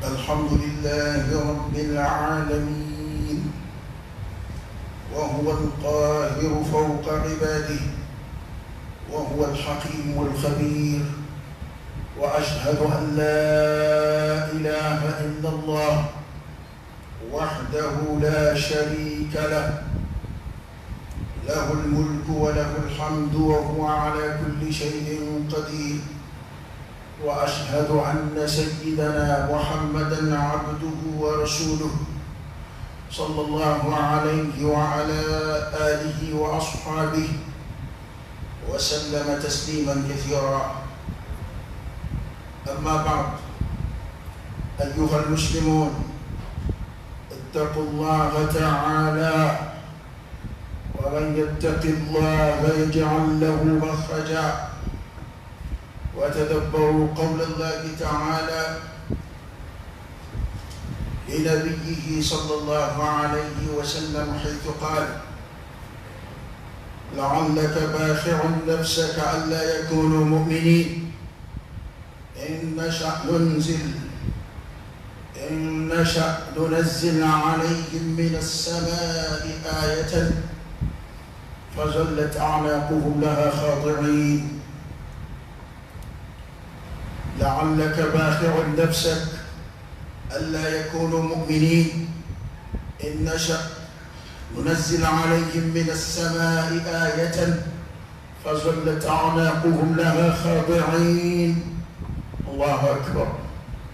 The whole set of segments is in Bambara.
الحمد لله رب العالمين، وهو القاهر فوق عباده، وهو الحكيم الخبير، وأشهد أن لا إله إلا الله وحده لا شريك له، له الملك وله الحمد وهو على كل شيء قدير، وأشهد أن سيدنا محمدًا عبده ورسوله صلى الله عليه وعلى آله وأصحابه وسلم تسليمًا كثيرا. أما بعد، أيها المسلمون، اتقوا الله تعالى، ومن يتق الله يجعل له مخرجا. وتدبروا قول الله تعالى لنبيه صلى الله عليه وسلم حيث قال: لعلك باخع نفسك ألا يكونوا مؤمنين، إن نشأ ننزل عليهم من السماء آية فظلت أعناقهم لها خاضعين. لعلك باخع نفسك ألا يكونوا مؤمنين، إن نشأ ننزل عليهم من السماء آية فظلت أعناقهم لها خاضعين. الله أكبر،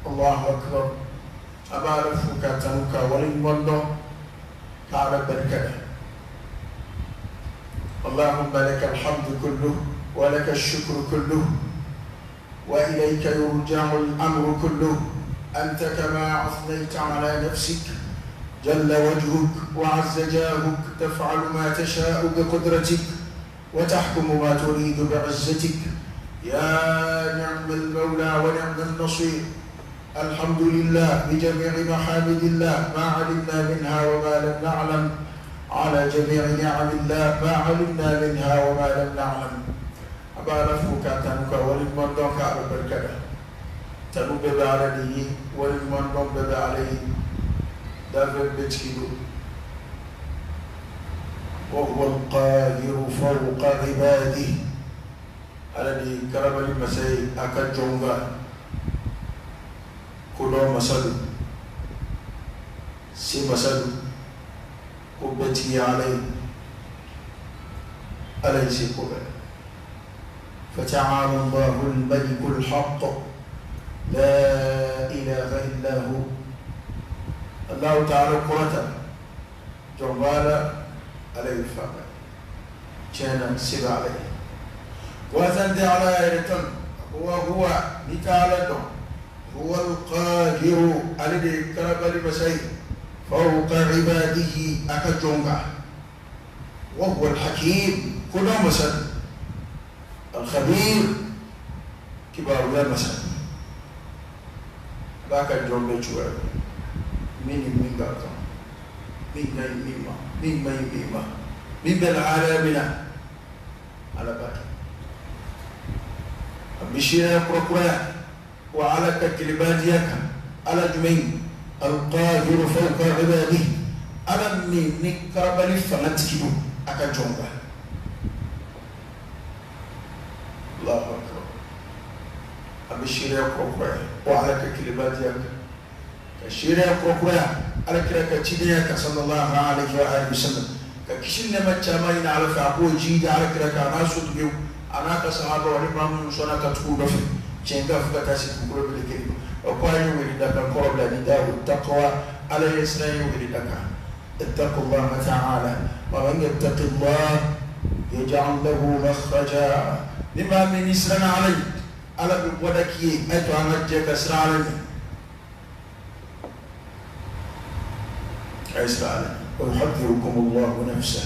الله أكبر. أبارك كاتنك ولن تعالى بركة. اللهم لك الحمد كله، ولك الشكر كله، وإليك يرجع الأمر كله، أنت كما أثنيت على نفسك، جل وجهك وعز جاهك، تفعل ما تشاء بقدرتك وتحكم ما تريد بعزتك، يا نعم المولى ونعم النصير. الحمد لله بجميع محامد الله، ما علمنا منها وما لم نعلم، على جميع نعم الله ما علمنا منها وما لم نعلم. أبارك تنك ولمن أبركة تنو ببعليه ولمن ببعليه دافع بتكيلو. وهو القاهر فوق عباده. الذي كرم المسيح أكجونغا كلو مسلو سي مسلو قبتي عليه أليس قبل. فتعالى الله الملك الحق لا إله إلا هو. الله تعالى قرة جمالا عليه الفاقة كان سبع عليه وثند على يرتم وهو نتالته هو القاهر الذي كرب المسيح فوق عباده أكجونغا، وهو الحكيم كل مسد الخبير كبار لا مسد باك الجون بيشوي مين من قاطع مين مين ما مين ما مين ما مين بالعالمنا على باك بشير كركرة وعلى كلماتك على جمين القاهر فوق عباده ألم نكرب لفنتكبو أكجونغا. الله أكبر. أبشير كركرة وعلى كلماتك كشير كركرة على كرك تشينيك صلى الله عليه وآله وسلم كشين ما تشامين على فأقول جيد على كرك أنا صوت بيو أنا كصحابة ولما من سنة كتقول في شينكا فكتاسي تقول بالكلمة وقالوا ولدك القرب لنداء التقوى على يسرين ولدك اتقوا الله تعالى، ومن يتق الله يجعل له مخرجا. لما من يسرنا علي على بودكي أتو أنجك سر علي أسر علي. ويحذركم الله نفسه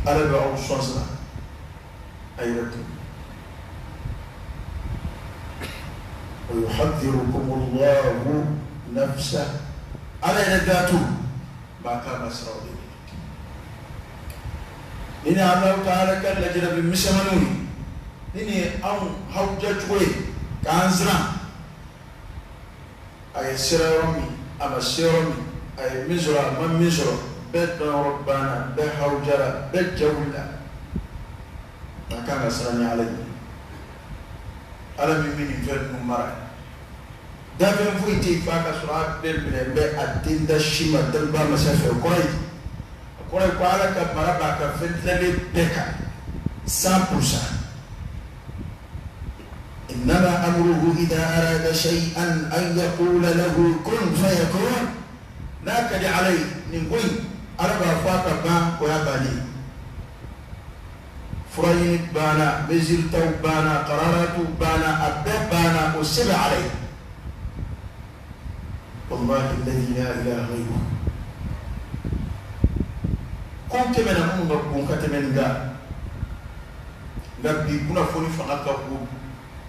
على بعوصنا أيرتم. ويحذركم الله نفسه على ذاته ما كان مسرورين. إن الله تعالى كان لجرب مسمنوني إني أو حوجة شوي كانزرا A ye sira yɔrɔ min, a ma se yɔrɔ min, a ye min sɔrɔ, a ma min sɔrɔ, bɛɛ dɔnyɔrɔ banna, bɛɛ hawujara, bɛɛ ja wulila. A kan ka siran ni Ala ye, Ala min bɛ nin fɛn ninnu mara. Danfɛn foyi tɛ yen f'a ka sɔrɔ a bɛɛ minɛ bɛ a den da si ma daliba masa fɛ. O kɔrɔ ye, o kɔrɔ ye ko Ala ka mara b'a ka fɛn dilanlen bɛɛ kan 100%. إنما أمره إذا أراد شيئا أن يقول له كن فيكون. n'a ka di Ala ye nin ko in, Ala b'a fɔ a ka ban, o y'a bannen ye. Fura ɲini banna, mesure taw banna, qararatu banna, a bɛɛ banna, o se bɛ Ala ye. Wallahi alladhi la ilaha ghayruhu. Ko tɛmɛna minnu ka bon ka tɛmɛ nin kan, nka bi kunnafoni fanga ka bon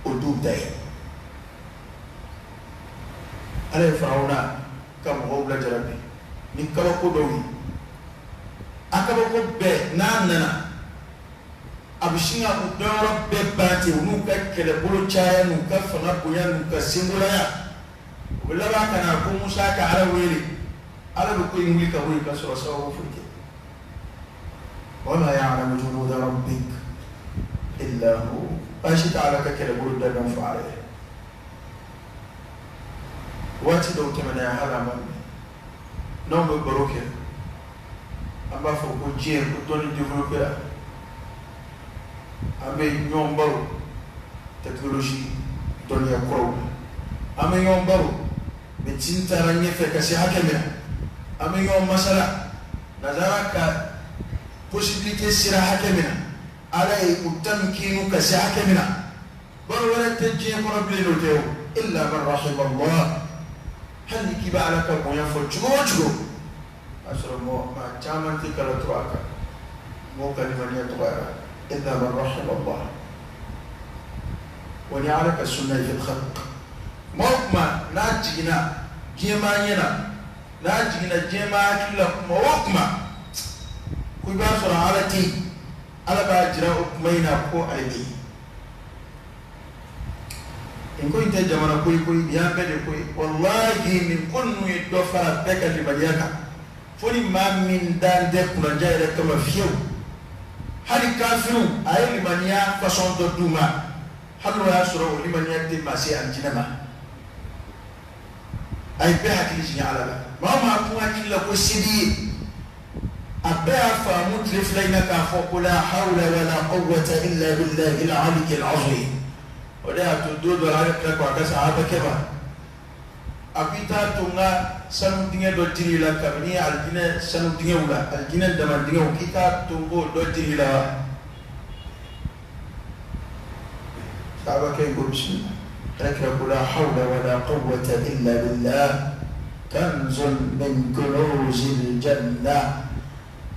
o dɔw ta ye. Ala ye Farawuna ka mɔgɔw lajarabi ni kabako dɔw ye. A kabako bɛɛ n'a nana, a bɛ sin ka u dɔnyɔrɔ bɛɛ ban ten, u n'u ka kɛlɛbolo caya, n'u ka fanga bonya, n'u ka senbolaya. U bɛ laban ka na ko Musa ka Ala wele. Ala bɛ ko in wuli ka bɔ yen ka sɔrɔ sababu foyi tɛ. Wa ma ya'lamu junuda rabbik illa hu. Baasi tɛ Ala ka kɛlɛbolo da dɔn fɔ Ala ye. Waati dɔw tɛmɛna yan, hali a ma mɛn, n'anw bɛ baro kɛ, an b'a fɔ ko diɲɛ ko dɔnni développé la, an bɛ ɲɔgɔn baro technologie dɔnniya kuraw la, an bɛ ɲɔgɔn baro médecine taara ɲɛfɛ ka se hakɛ min na, an bɛ ɲɔgɔn masala nazara ka possibilité sera hakɛ min na, Ala ye u tamkinu ka se hakɛ min na. Baro wɛrɛ tɛ diɲɛ kɔnɔ bilen n'o tɛ o, illa man rahima Allah. Hali ni k'i bɛ Ala ka bonya fɔ cogo o cogo, o y'a sɔrɔ mɔgɔ maa caman tɛ kala turu a kan, mɔgɔw ka limaniya dɔgɔyara. Illa man rahima Allah. Wa ni Ala ka sunna ye fil khalq, kuma o kuma n'a jiginna diɲɛmaa ɲɛ na, n'a jiginna diɲɛmaa hakili la kuma o kuma ko i b'a sɔrɔ Ala tɛ yen, Ala b'a jira o kuma in na ko ale bɛ yen. Nin ko in tɛ jamana ko ye koyi, nin y'an bɛɛ de ko ye. Walahi, nin ko ninnu ye dɔ fara bɛɛ ka limaniya kan, fo ni maa min dan tɛ kunnaja yɛrɛ kama fiyewu. Hali kafiriw, a ye limaniya façon dɔ d'u ma, hali n'o y'a sɔrɔ o limaniya tɛ maa se alijinɛ ma. A ye bɛɛ hakili jigin Ala la. Maa o maa kun hakili la ko se b'i ye, a bɛɛ y'a faamu tile 2 in na k'a fɔ ko la hawla wala quwwata illa billahi al-ali al-azim. O de y'a to don dɔ la, ale kira ko a ka sahabakɛ ma, a ko i t'a to n ka sanu dingɛ dɔ jiri la kabini alijinɛ sanu dingɛw la, alijinɛ dama dingɛw, k'i t'a to n k'o dɔ jiri la wa? Sahabakɛ in ko bisimila. Ala kira ko la hawla wala quwwata illa billah kanzun min kunuzil janna.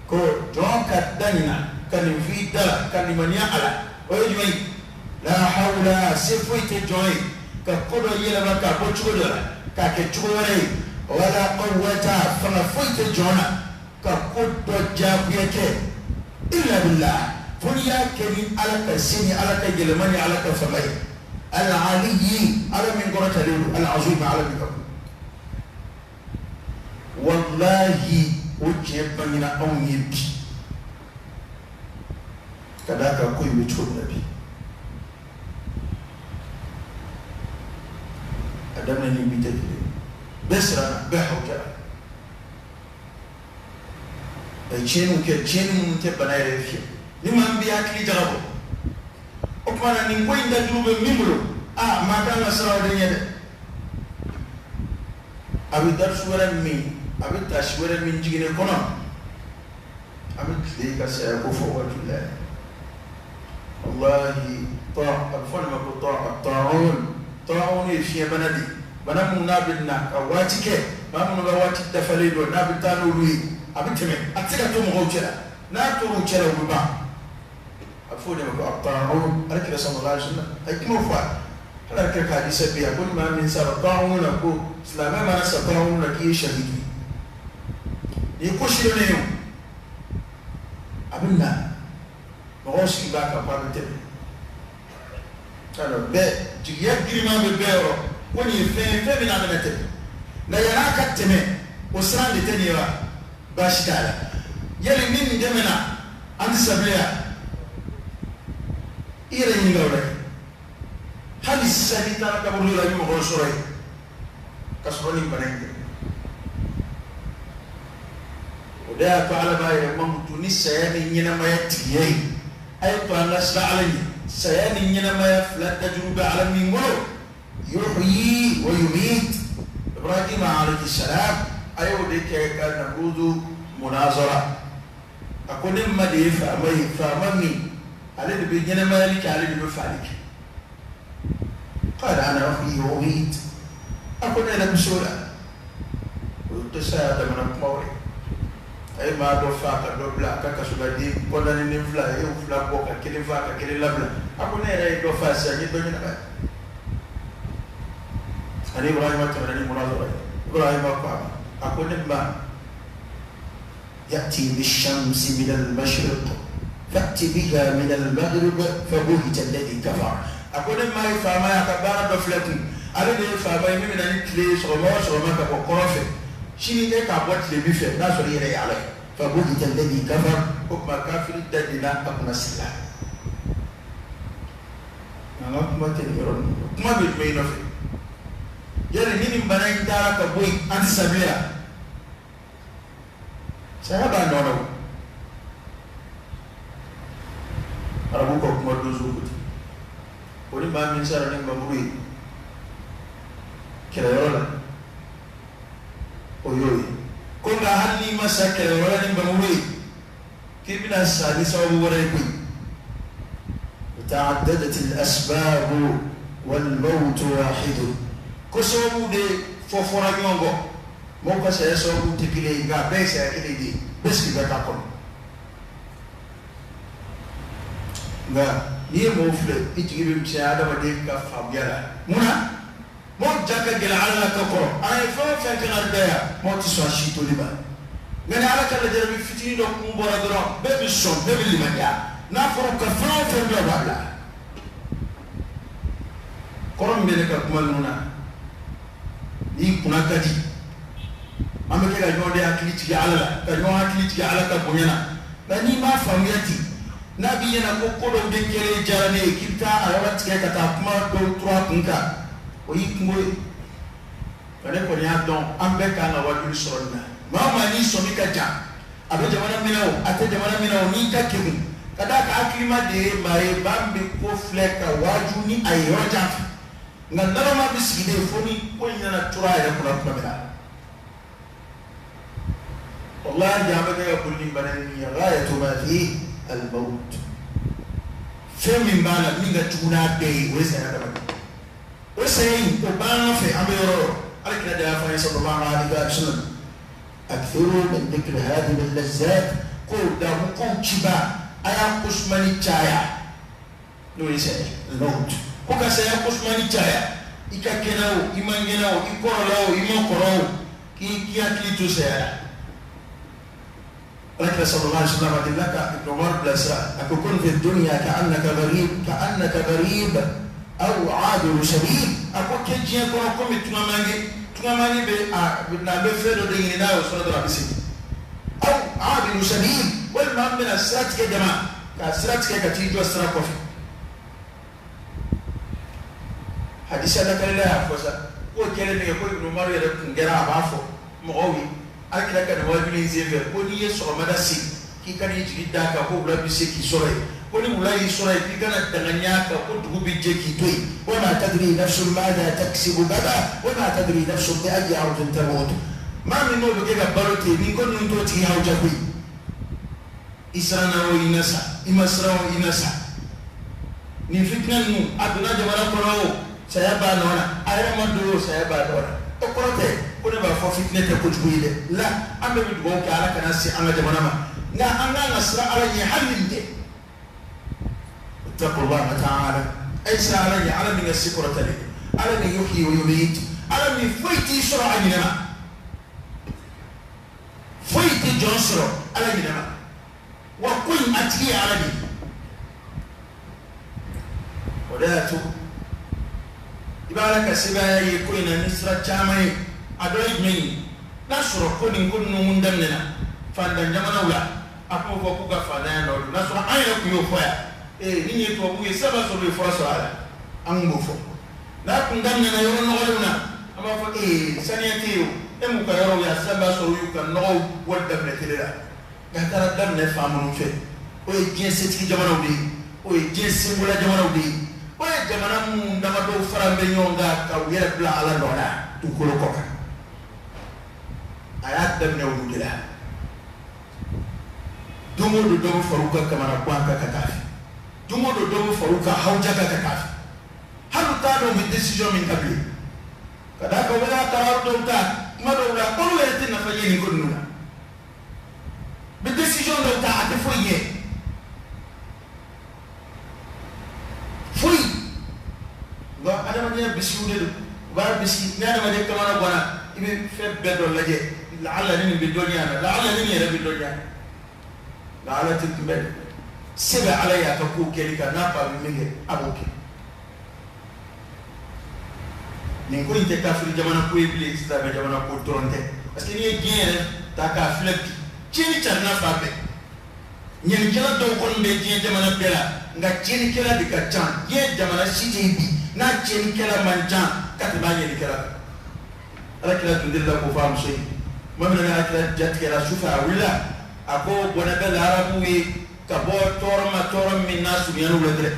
Ko jɔn ka da nin na, ka nin f'i da la, ka limaniya a la, o ye jumɛn ye? La hawla, se foyi tɛ jɔn ye ka ko dɔ yɛlɛma k'a bɔ cogo dɔ la k'a kɛ cogo wɛrɛ ye. Wala quwwata, fanga foyi tɛ jɔn na ka ko dɔ diyagoya kɛ, illa billah, fo n'i y'a kɛ ni Ala ka se ni Ala ka yɛlɛma ni Ala ka fanga ye. Al-aliyyi, Ala min kɔrɔtalen don, al-azim, Ala min ka bon. Wallahi, o tiɲɛ bangena anw ye bi, ka d'a kan ko in bɛ cogo min na bi, a daminɛ ni bi tɛ kelen. Bɛɛ siranna, bɛɛ hawujara. A ye tiɲɛniw kɛ, tiɲɛni minnu tɛ bana yɛrɛ ye fiyewu. Ni maa min b'i hakili jagabɔ, o tuma na nin ko in dajuru bɛ min bolo, aa, maa kan ka siran o de ɲɛ dɛ. A bɛ darisu wɛrɛ min, a bɛ tasi wɛrɛ min jiginnen kɔnɔ, a bɛ tile ka saya ko fɔ waati la. Wallahi, tɔ a bɛ fɔ nin ma ko tɔ ta'un. Ta'un ye fiɲɛbana de ye, bana minnu n'a bɛ na ka waati kɛ, maa minnu ka waati dafalen don, n'a bɛ taa n'olu ye, a bɛ tɛmɛ, a tɛ se ka to mɔgɔw cɛ la. N'a tor'u cɛ la, u bɛ ban. A bɛ fɔ o de ma ko ta'un. Ala kira sallallahu alaihi wasallam a ye kumaw fɔ a ye. Ala kira ka hadisa bɛ yan ko ni maa min sara ta'un na, ko silamɛ mana sa ta'un na, k'i ye shahidi ye. Nin ye ko sidɔnnen ye o. A bɛ na, mɔgɔw sigi b'a kan ko a bɛ tɛmɛ. T'a dɔn, bɛɛ jigiya giriman bɛ bɛɛ yɔrɔ ko nin ye fɛn ye, fɛn min n'a bɛna tɛmɛ. Nka yann'a ka tɛmɛ o siran de tɛ nin ye wa? Baasi t'a la. Yali ni nin tɛmɛna an tɛ sa bilen wa? I yɛrɛ ɲininka o la kɛ. Hali sisan n'i taara kaburudo la i bɛ mɔgɔw sɔrɔ yen ka sɔrɔ nin bana in tɛ. O de y'a to Ala b'a yɛrɛ mankutu ni saya ni ɲɛnamaya tigiya ye. A ye to an ka siran Ala ɲɛ. Saya ni ɲɛnamaya fila dajuru bɛ Ala min bolo. Yuhyi wa yumit. Ibrahim alayhi salam a y'o de kɛ ka Namrudu munazara. A ko ne ma de ye faama ye, faama min ale de bɛ ɲɛnamayali kɛ, ale de bɛ faali kɛ. Qala ana uhyi wa umit. A ko ne yɛrɛ bɛ se o la. O ye kisa y'a damana kumaw ye. A ye maa dɔ faa ka dɔ bila a ka kasoladen kɔndanennen fila, a y'o fila bɔ ka kelen faa ka kelen labila. A ko ne yɛrɛ ye dɔ faa sisan, n ye dɔ ɲɛnamaya. Ani Ibrahima tɛmɛna ni munazara ye. Ibrahima ko a ma, a ko ne ma yati bishamsi min al-mashriq fa'ti biha min al-maghrib fabuhita alladhi kafar. A ko ne ma ye faama ye, a ka baara dɔ filɛ kun. Ale de ye faama ye min bɛ na ni tile ye sɔgɔma o sɔgɔma ka bɔ kɔrɔn fɛ. Sini e k'a bɔ tilebin fɛ n'a sɔrɔ i yɛrɛ ye Ala ye. Fabuhita alladhi kafar. O tuma kafiri da donna a kunna sigi la. Nka an ka kuma tɛ nin yɔrɔ ninnu na. Kuma bɛ jumɛn nɔfɛ? Yali ni nin bana in taara ka bɔ yen, an tɛ sa bilen wa? Saya b'a nɔ na o. Arabu ka kuma donso ko ten. O ni maa min sara ni npanmuru ye kɛlɛyɔrɔ la, o y'o ye. Ko nka hali n'i ma sa kɛlɛyɔrɔ la ni npanmuru ye, k'i bɛna sa ni sababu wɛrɛ ye koyi. Ta'addadat al-asbab wal-mawt wahid. Ko sababu de fɔ fɔra ɲɔgɔn kɔ. Mɔgɔw ka saya sababu tɛ kelen ye, nka a bɛɛ ye saya kelen de ye. Bɛɛ sigi bɛ k'a kɔnɔ. Nka n'i ye mɔgɔw filɛ, i jigi bɛ misɛnya adamaden ka faamuya la. Mun na? Mɔgɔw ja ka gɛlɛn Ala la ka kɔrɔ. An ye fɛn o fɛn kɛ ka da yan, mɔgɔw tɛ sɔn a si toli ma. Nka ni Ala ka lajarabi fitinin dɔ kun bɔra dɔrɔn, bɛɛ bɛ sɔn, bɛɛ bɛ limaniya. N'a fɔra u ka fɛn o fɛn bila, u b'a bila. Kɔrɔ min bɛ ne ka kuma ninnu na, n'i kunna ka di, an bɛ kɛ ka ɲɔgɔn de hakili jigin Ala la, ka ɲɔgɔn hakili jigin Ala ka bonya na. Nka n'i m'a faamuya ten, n'a b'i ɲɛna ko ko dɔw de kɛlen diyara ne ye, k'i bɛ taa a yɔrɔ tigɛ ka taa kuma dɔw turu a kun kan, o y'i kungo ye. Nka ne kɔni y'a dɔn an bɛɛ kan ka wajuli sɔrɔ nin na. Maa o maa n'i sɔmi ka jan, a bɛ jamana minɛ o, a tɛ jamana minɛ o, n'i ka kegun, ka d'a kan hakilima de ye maa ye, maa min bɛ ko filɛ ka waaju ni a ye yɔrɔ jan fɛ. Nka naloma bɛ sigi de fo ni ko in nana turu a yɛrɛ kunna tuma min na. Wallahi an bɛ kɛ ka boli ni bana in ye, ghayatu ma fihi al-maut. Fɛn min b'a la min ka jugu n'a bɛɛ ye, o ye saya dama de ye. O saya in, o b'an fɛ an bɛ yɔrɔ o yɔrɔ. Ala kira de y'a fɔ an ye sallallahu alaihi wa sallam, akthiru min dhikri hadhihi al-lazzat, ko damu kow ciba, a y'a kosumani caya, n'o ye saya ye, al-maut. Ko ka saya kosumani caya, i ka kɛnɛ o, i man kɛnɛ o, i kɔrɔla o, i ma kɔrɔ o, k'i hakili to saya la. Ala kira sallallahu alaihi wa sallam a delila ka Ibn Umar bilasira, a ko kun fi dunya ka'annaka gharib, ka'annaka gharib aw abiru sabil. A ko kɛ diɲɛ kɔnɔ komi tungamange, tungamange bɛ a n'a bɛ fɛn dɔ de ɲini, n'a y'o sɔrɔ dɔrɔn a bɛ segin. Aw abiru sabil, walima an bɛna sira tigɛ dama, ka sira tigɛ ka t'i jɔ sira kɔfɛ. Hadisa lakalila y'a fɔ sa, k'o kɛlen min kɛ, ko Ibn Umar yɛrɛ kun kɛra a b'a fɔ mɔgɔw ye Ala kira ka nin wajuli in senfɛ, ko n'i ye sɔgɔmada se, k'i kana i jigi d'a kan ko wula bɛ se k'i sɔrɔ yen, ko ni wula y'i sɔrɔ yen, k'i kana danganiya kan ko dugu bɛ jɛ k'i to yen. Wa ma tadri nafsun madha taksibu gada wa ma tadri nafsun bi ayyi ardin tamut. Maa min n'o bɛ kɛ ka balo ten, nin ko ninnu t'o tigi hawuja koyi. I siranna o, i na sa, i ma siran o, i na sa. Nin fitina ninnu, a donna jamana kɔnɔ o, saya b'a nɔ na, a yɛrɛ ma don o, saya b'a nɔ na. O kɔrɔ tɛ ko ne b'a fɔ fitinɛ tɛ kojugu ye dɛ. La, an bɛɛ bɛ dugawu kɛ Ala kana se an ka jamana ma, nka an kan ka siran Ala ɲɛ hali ni nin tɛ. Ittaqullaha ta'ala, a ye siran Ala ɲɛ, Ala min ka se kɔrɔtalen don, Ala min yuhyi wa yumiit, Ala min foyi t'i sɔrɔ a ɲinɛ ma, foyi tɛ jɔn sɔrɔ Ala ɲinɛ ma, wa ko in a tigi ye Ala de ye. O de y'a to i b'a la ka sebaaya ye ko in na ni sira caman ye. A dɔ ye jumɛn ye? N'a sɔrɔ ko nin ko ninnu daminɛna fantan jamanaw la, a k'o fɔ k'u ka fantanya nɔ don. N'a sɔrɔ an yɛrɛ tun y'o fɔ yan, ee ni ye tubabu ye saba sɔrɔ u ye fura sɔrɔ a la, an kun b'o fɔ. N'a kun daminɛna yɔrɔ nɔgɔlenw na, an b'a fɔ ee saniya tɛ yen o, e m'u ka yɔrɔw ye, san b'a sɔrɔ u y'u ka nɔgɔw bɔli daminɛ tele la. Nka a taara daminɛ fan minnu fɛ, o ye diɲɛ setigi jamanaw de ye, o ye diɲɛ senkola jamanaw de ye, o ye jamana minnu damadɔw fara bɛ ɲɔgɔn kan ka u yɛrɛ bila Ala nɔ la dugukolo kɔ kan. A y'a daminɛ olu de la. Don o don dɔ bɛ fara u ka kamana gan kan ka taa fɛ, don o don dɔ bɛ fara u ka hawuja kan ka taa fɛ. Hali u t'a dɔn u bɛ décision min ta bilen. Ka d'a kan u bɛ ka karar dɔw ta kuma dɔw la, olu yɛrɛ tɛ nafa ye nin ko ninnu na. U bɛ décision dɔw ta, a tɛ foyi ɲɛ, foyi. Nka adamadenya bisiw de don, u b'a bisi. Ni adamaden kamana ganna, i bɛ fɛn bɛɛ dɔ lajɛ, laala ni nin bɛ dɔnniya na, laala ni nin yɛrɛ bɛ dɔnniya na. Nka Ala tɛ kunbɛn dɛ. Se bɛ Ala ye a ka kow kɛli kan, n'a ko a bɛ min kɛ, a b'o kɛ. Nin ko in tɛ kafiri jamana ko ye bilen, silamɛ jamana ko dɔrɔn tɛ. Parce que n'i ye diɲɛ yɛrɛ ta k'a filɛ bi, tiɲɛni carila fan bɛɛ. Ɲɛnikɛla dɔw kɔni bɛ diɲɛ jamana bɛɛ la, nka tiɲɛnikɛla de ka ca. Diɲɛ jamana si tɛ yen bi n'a tiɲɛnikɛla man ca ka tɛmɛ a ɲɛnikɛla kan. Ala kira tun delila k'o fɔ a muso ye. Tuma min na ala kira jatigɛra sufɛ, a wulila, a ko bɔnɛ bɛ laharabuw ye ka bɔ tɔɔrɔ ma, tɔɔrɔ min n'a surunyana u la dɛrɛ.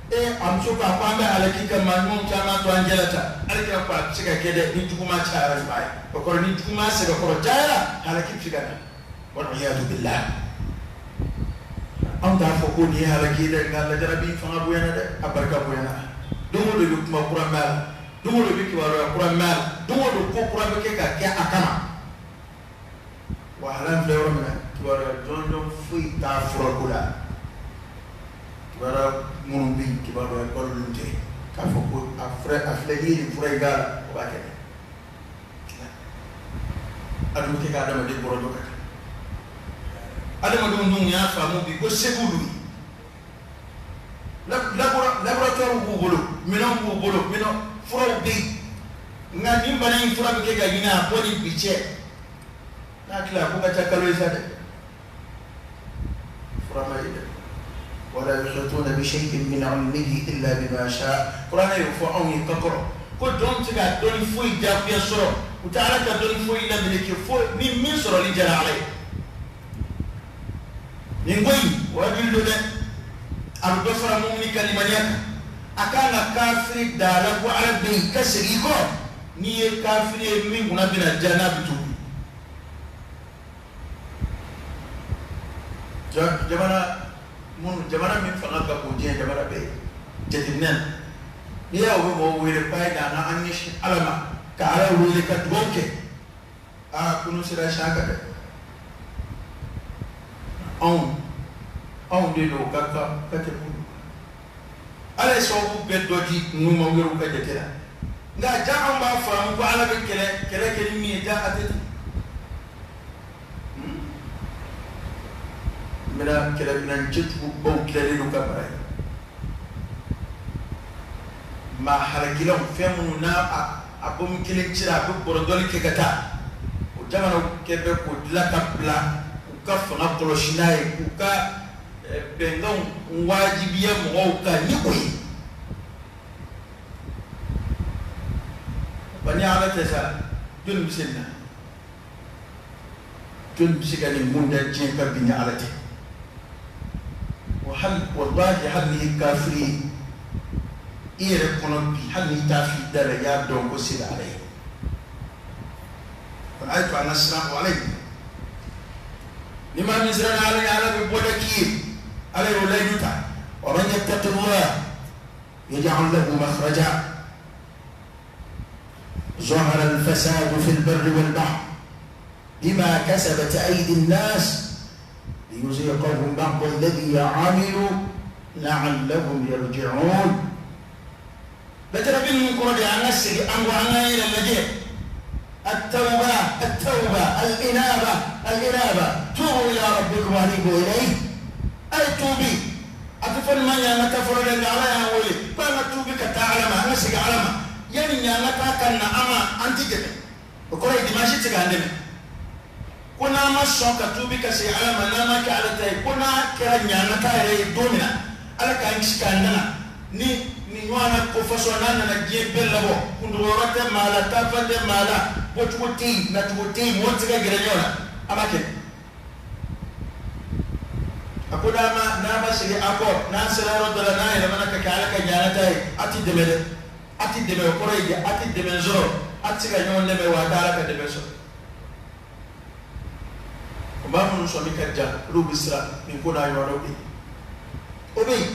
Ee a muso ko a ko an bɛ halaki ka maa ɲumanw caman to an jɛ la tan. Ala kira ko a bɛ se ka kɛ dɛ, ni juguman cayara ɲuman ye. O kɔrɔ ni juguman sɛbɛkɔrɔ cayara, halaki bɛ se ka na. Waliyadu billah. Anw t'a fɔ ko nin ye halaki ye dɛ, nka lajarabi fanga bonyana dɛ, a barika bonyana. Don o don i bɛ kuma kura mɛn a la, don o don i bɛ kibaruya kura mɛn a la, don o don ko kura bɛ kɛ ka kɛ a kama. Wa hali an filɛ yɔrɔ min na, kibaruya jɔnjɔn foyi t'a furako la. Kibaruya minnu bɛ yen, kibaruya balolen tɛ k'a fɔ ko a fura a filɛ, n'i ye nin fura in k'a la, o b'a kɛ. A dun bɛ kɛ ka adamaden bɔrɔjɔ ka taa. Adamadenw dun y'a faamu bi ko se b'olu ye. Laboratoire b'u bolo, minɛnw b'u bolo, minɛn furaw bɛ yen. Nka nin bana in fura bɛ kɛ ka ɲini a bɔ ni bi cɛ. N'a tila ko ka ca kalo ye sa dɛ. Fura ma ye dɛ. Wala yuhituna bi shay'in min ilmihi illa bima sha. Kuranɛ y'o fɔ anw ye ka kɔrɔ ko jɔn tɛ se ka dɔnni foyi diyagoya sɔrɔ, u tɛ Ala ka dɔnni foyi lameleke fo ni min sɔrɔli diyara Ala ye. Nin ko in wajibi don dɛ, a bɛ dɔ fara mumini ka limaniya kan. A kan ka kafiri da la ko Ala bɛ yen, ka segin i kɔ. N'i ye kafiri ye min kunna bɛna diya n'a bɛ tuubi. Jamana minnu, jamana min fanga ka bon diɲɛ jamana bɛɛ ye, jateminɛ na, n'i y'a u bɛ mɔgɔw wele k'a ye na an ɲɛsin Ala ma, ka Ala wele ka dugawu kɛ. Aa kunun sera siɲɛ kan dɛ. Anw de don ka kan ka tɛmɛ olu kan. Ala ye sababu bɛɛ dɔ di ninnu ma u yɛrɛw ka jate la. Nka ja anw b'a faamu ko Ala bɛ kɛlɛ kɛlɛ kɛ ni min ye, ja a tɛ ten. N bɛna kɛlɛminɛn cɛjugubaw dilanlen don ka mara ye. Maa halakilanw, fɛn minnu n'a a bɔmu kelen cira, a bɛ bɔrɔjɔli kɛ ka taa. O jamanaw kɛ bɛ k'o dilan ka bila k'u ka fanga kɔlɔsi n'a ye, k'u ka bɛnkanw wajibiya mɔgɔw kan ni o ye. Wa ni Ala tɛ sa, jɔnni bɛ se nin na? Jɔnni bɛ se ka nin mun da diɲɛ kan bi ni Ala tɛ? Wa hali walahi, hali n'i ye kafiri ye i yɛrɛ kɔnɔ bi, hali n'i t'a f'i da la, i y'a dɔn ko se bɛ Ala ye. Ko a ye to an ka siran o Ala ye. Ni maa min siranna Ala ye, Ala bɛ bɔda k'i ye. Ala y'o layidu ta. Wa man yattaqillah yaj'al lahu makhraja. ظهر الفساد في البر والبحر بما كسبت أيدي الناس ليذيقهم بعض الذي عملوا لعلهم يرجعون. lajarabi ninnu kɔrɔ de an ka segin an kɔ, an k'an yɛrɛ lajɛ. التوبة التوبة، الإنابة الإنابة، توبوا إلى ربكم وأنيبوا إليه. أي tuubi, a tɛ fɔ nin ma ɲɛ an ka taa fɔlɔ dɛ, nka Ala y'an wele ko an ka tuubi ka taa Ala ma, an ka segin Ala ma. Yanni ɲɛ an ka taa ka na an ma, an ti jɛnɛ. O kɔrɔ ye dimanche tɛ se k'an dɛmɛ. Ko n'an ma sɔn ka tuubi ka segin Ala ma, n'an ma kɛ Ala ta ye, ko n'a kɛra ɲangata yɛrɛ ye don min na, Ala k'an kisi k'an nana ni nin ɲɔgɔnna ko fasɔn n'a nana diɲɛ bɛɛ labɔ, kunduguyɔrɔ tɛ maa la, taafan tɛ maa la, bɔcogo tɛ yen, nacogo tɛ yen, mɔgɔ tɛ se ka gɛrɛ ɲɔgɔn na, an b'a kɛ. A ko n'a ma segin a kɔ, n'an sera yɔrɔ dɔ la, n'an yɛlɛmana ka kɛ Ala ka ɲangata ye, a ti dɛmɛ dɛ, a ti dɛmɛ, o kɔrɔ ye di, a ti dɛmɛ sɔrɔ, a ti se ka ɲɔgɔn dɛmɛ, wa a tɛ Ala ka dɛmɛ sɔrɔ. O maa minnu sɔmi ka jan, olu bɛ siran nin ko n'a ɲɔgɔnnaw bɛ yen. O bɛ yen.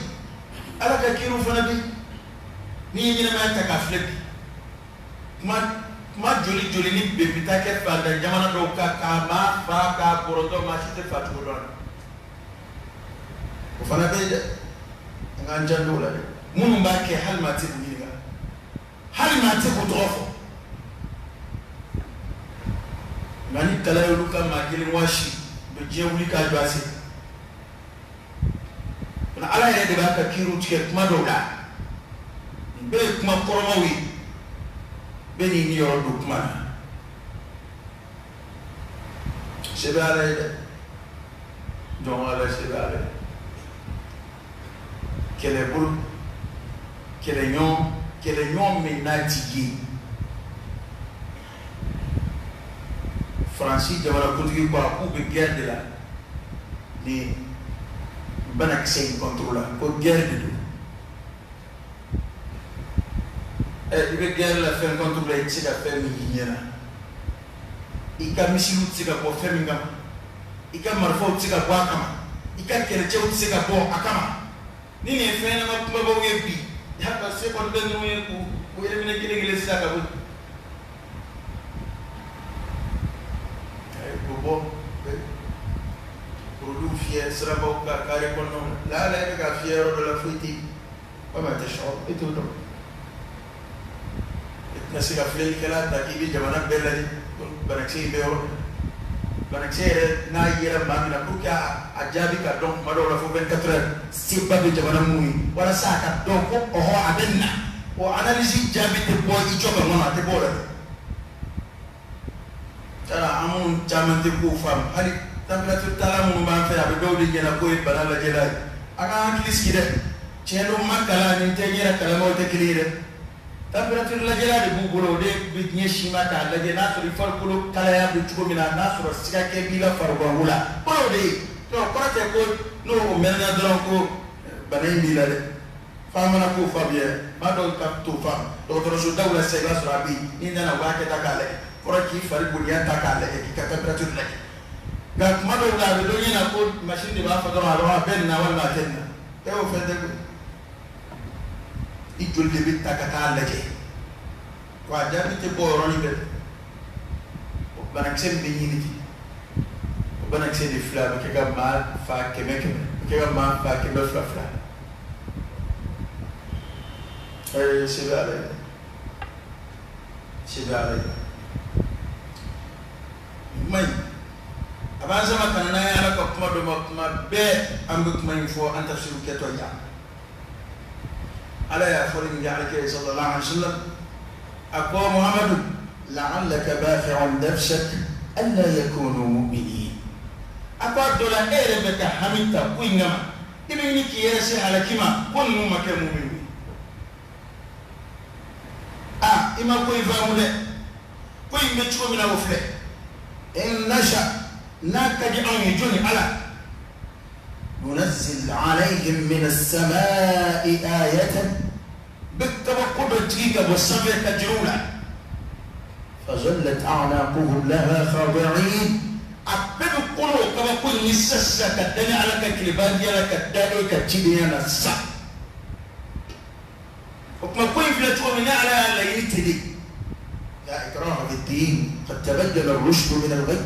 Ala ka kiiriw fana bɛ yen. N'i ye ɲɛnamaya ta k'a filɛ bi, kuma joli joli ni bɛn bɛ taa kɛ fantan jamana dɔw kan k'a maa fa k'a bɔrɔtɔ, maa si tɛ fa cogo dɔn. O fana bɛ yen dɛ, an k'an janto o la dɛ. Minnu b'a kɛ hali maa tɛ k'u ɲininka, hali maa tɛ k'u tɔgɔ fɔ. Nka ni kala y'olu ka maa kelen wɔsi, u bɛ diɲɛ wuli k'a jɔ a sen. Nka Ala yɛrɛ de b'a ka kiiriw tigɛ kuma dɔw la. Nin bɛɛ ye kuma kɔrɔmaw ye, bɛɛ n'i niyɔrɔ don kuma na. Se bɛ Ala ye dɛ, jɔn Ala se bɛ Ala ye. Kɛlɛbolo, kɛlɛɲɔgɔn, kɛlɛɲɔgɔn min n'a ti ye. Faransi jamanakuntigi ko a k'u bɛ guerre de la ni banakisɛ in contre la, ko guerre de don. I bɛ guerre la fɛn contre la, i tɛ se ka fɛn min y'i ɲɛ na, i ka misiliw tɛ se ka bɔ fɛn min kama, i ka marifaw tɛ se ka bɔ a kama, i ka kɛlɛcɛw tɛ se ka bɔ a kama. Ni nin ye fɛn ɲɛnama kumabaw ye bi, y'a ka se kɔni bɛ ninnu ye k'u éliminer kelen kelen sisan ka bɔ yen. Bɔ produit fiyɛ sirabaw kan kare kɔnɔnaw la, laala e bɛ ka fiyɛ yɔrɔ dɔ la foyi tɛ yen, walima a tɛ sɔrɔ, e t'o dɔn. E tɛna se ka filɛlikɛla ta k'i bɛ jamana bɛɛ lajɛ banakisɛ in bɛ yɔrɔ min na. Banakisɛ yɛrɛ n'a yera maa min na, pour que a jaabi ka dɔn kuma dɔw la fo 24 heures, seba bɛ jamana minnu ye, walasa a ka dɔn ko ɔhɔ a bɛ na. O analyse jaabi tɛ bɔ i jɔ ka kɔnɔ, a tɛ bɔ o la dɛ. Tara an minnu caman tɛ kow faamu, hali température tala minnu b'an fɛ, a bɛ dɔw de ɲɛna k'o ye bana lajɛla ye. A k'an hakili sigi dɛ, tiɲɛ don ma kalan ni tɛ n yɛrɛ kalamaw tɛ kelen ye dɛ. Température lajɛla de b'u bolo, o de bɛ ɲɛsin ma k'a lajɛ n'a sɔrɔ i farikolo kalaya bɛ cogo min na, n'a sɔrɔ siga kɛ b'i la fariganko la, o y'o de ye. Donc kɔrɔ tɛ ko n'o mɛnna dɔrɔn ko bana in b'i la dɛ. F'an mana k'o faamu yɛrɛ, maa dɔw ka t'o faamu. Dɔgɔtɔrɔso daw la sisan, i b'a sɔrɔ a bɛ yen, n'i nana u b'a kɛ tan k'a lajɛ, kɔrɔ k'i fari bonya ta k'a lajɛ, k'i ka température lajɛ. Nka kuma dɔw la a bɛ dɔ ɲɛna ko machine de b'a fɔ dɔrɔn a bɛ nin na walima a tɛ nin na. E o fɛn tɛ koyi. I joli de bɛ ta ka taa lajɛ, wa a jaabi tɛ bɔ yɔrɔnin bɛɛ. O banakisɛ min bɛ ɲini ten, o banakisɛ de filɛ, a bɛ kɛ ka maa fa kɛmɛ kɛmɛ, a bɛ kɛ ka maa fa kɛmɛ fila fila. Se bɛ Ala ye, se bɛ Ala ye. Kuma in a b'an sama ka na n'an ye Ala ka kuma dɔ ma, kuma bɛɛ an bɛ kuma in fɔ an tafsiriw kɛtɔ yan. Ala y'a fɔli min kɛ Ala kira sallallahu alaihi wa sallam, a ko Muhamadu, la'allaka baqi'un nafsak alla yakunu mu'minin. A ko a dɔ la e yɛrɛ bɛ ka hami ta ko in kama, i bɛ ɲini k'i yɛrɛ se halaki ma, ko ninnu ma kɛ mu'minu ye. A i ma ko in faamu dɛ, ko in bɛ cogo min na o filɛ. In nasha, n'a ka di anw ye jɔnni Ala, nunazzil alayhim min as-samaa'i ayatan, bɛ kabako dɔ jigin ka bɔ sanfɛ ka jigin u la. Fazallat a'naquhum laha khadi'in, a bɛɛ bɛ kolo o kabako in ye sisan sisan ka da ni Ala ka tilebandiya la, ka da e ka cidenya la sisan. O tuma ko in filɛ cogo min, ni Ala y'a laɲini ten de. La ikraha fi ddin qad tabayyana ar-rushdu min al-ghayy.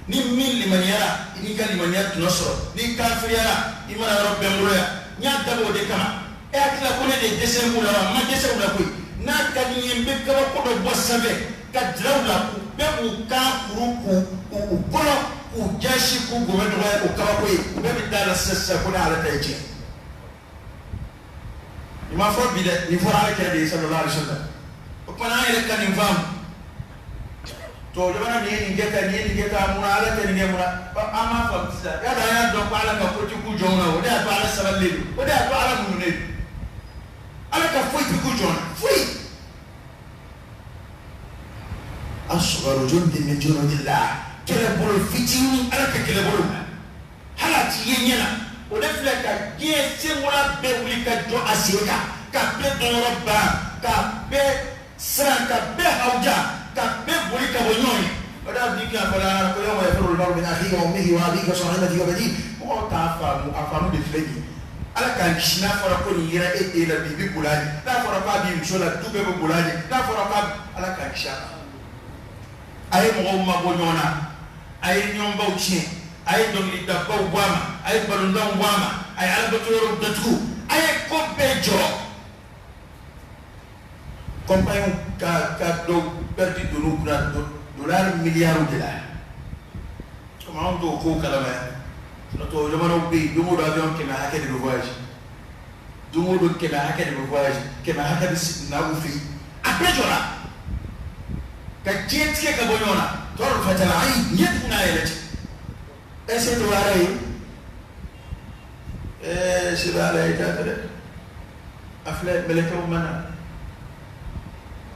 Ni min limaniyara, i n'i ka limaniya tɔnɔ sɔrɔ, n'i kafiriyara, i mana yɔrɔ bɛɛ n bolo yan. N y'a dabɔ o de kama. E hakili la ko ne de ye dɛsɛ b'u la wa? N ma dɛsɛ u la koyi. N'a ka di n ye, n bɛ kabako dɔ bɔ sanfɛ ka jira u la, k'u bɛɛ b'u kan kuru k'u kɔnɔ k'u jasi k'u gɔmɛ dɔgɔya o kabako ye. U bɛɛ bɛ da la sisan sisan ko ne Ala ta ye tiɲɛ. Nin ma fɔ bi dɛ, nin fɔra Ala kira de ye sallallahu alaihi wa sallam. O tuma an yɛrɛ ka nin faamu. Tubabu jamana nin ye nin kɛ tan, nin ye nin kɛ tan, munna Ala tɛ nin kɛ, munna an m'a faamu sisan. Y'a dɔn an y'a dɔn ko Ala ka ko ti k'u jɔnw na, o de y'a to Ala sabalilen don, o de y'a to Ala muɲunen don. Ala ka foyi ti k'u jɔn na, foyi. Asgharu jundin min junudillah, kɛlɛbolo fitinin, Ala ka kɛlɛbolo, hali a ti ye ɲɛ na, o de filɛ ka diɲɛ senkola bɛɛ wuli ka jɔ a sen kan, ka bɛɛ dɔnyɔrɔ ban, ka bɛɛ siran, ka bɛɛ hawuja, ka bɛɛ boli ka bɔ ɲɔgɔn ye. O de y'a bi kan fɔla ko yawma yafirru al-mar'u min akhihi wa ummihi wa abihi wa sahibatihi wa banihi. Mɔgɔw t'a faamu, a faamu de filɛ nin ye. Ala k'an kisi, n'a fɔra ko nin yera e den la bi, i bɛ boli a ɲɛ. N'a fɔra k'a b'i muso la, du bɛɛ bɛ boli a ɲɛ. N'a fɔra k'a, Ala k'an kisi a ma. A ye mɔgɔw mabɔ ɲɔgɔn na, a ye ɲɔgɔnbaw tiɲɛ, a ye dɔnkilidabaw bɔ a ma, a ye balontanw bɔ a ma, a ye alabato yɔrɔw datugu, a ye ko bɛɛ jɔ. Kɔnpayiw ka dɔw pɛridi donn'u kunna dolari miliyariw de la. Komi anw t'o kow kalama yan. Sinon tubabu jamanaw bɛ yen, don o don avion 100 hakɛ de bɛ voyage, don o don 100 hakɛ de bɛ voyage, 100 hakɛ bɛ na u fɛ yen. A bɛɛ jɔra ka diɲɛ tigɛ ka bɔ ɲɔgɔn na. Tɔɔrɔ fatala ayi ɲɛ tugun n'a yɛrɛ cɛ. Ɛ se tɛ Ala ye, ɛɛ se bɛ Ala ye t'a fɛ dɛ. A filɛ mɛlɛkɛw ma na,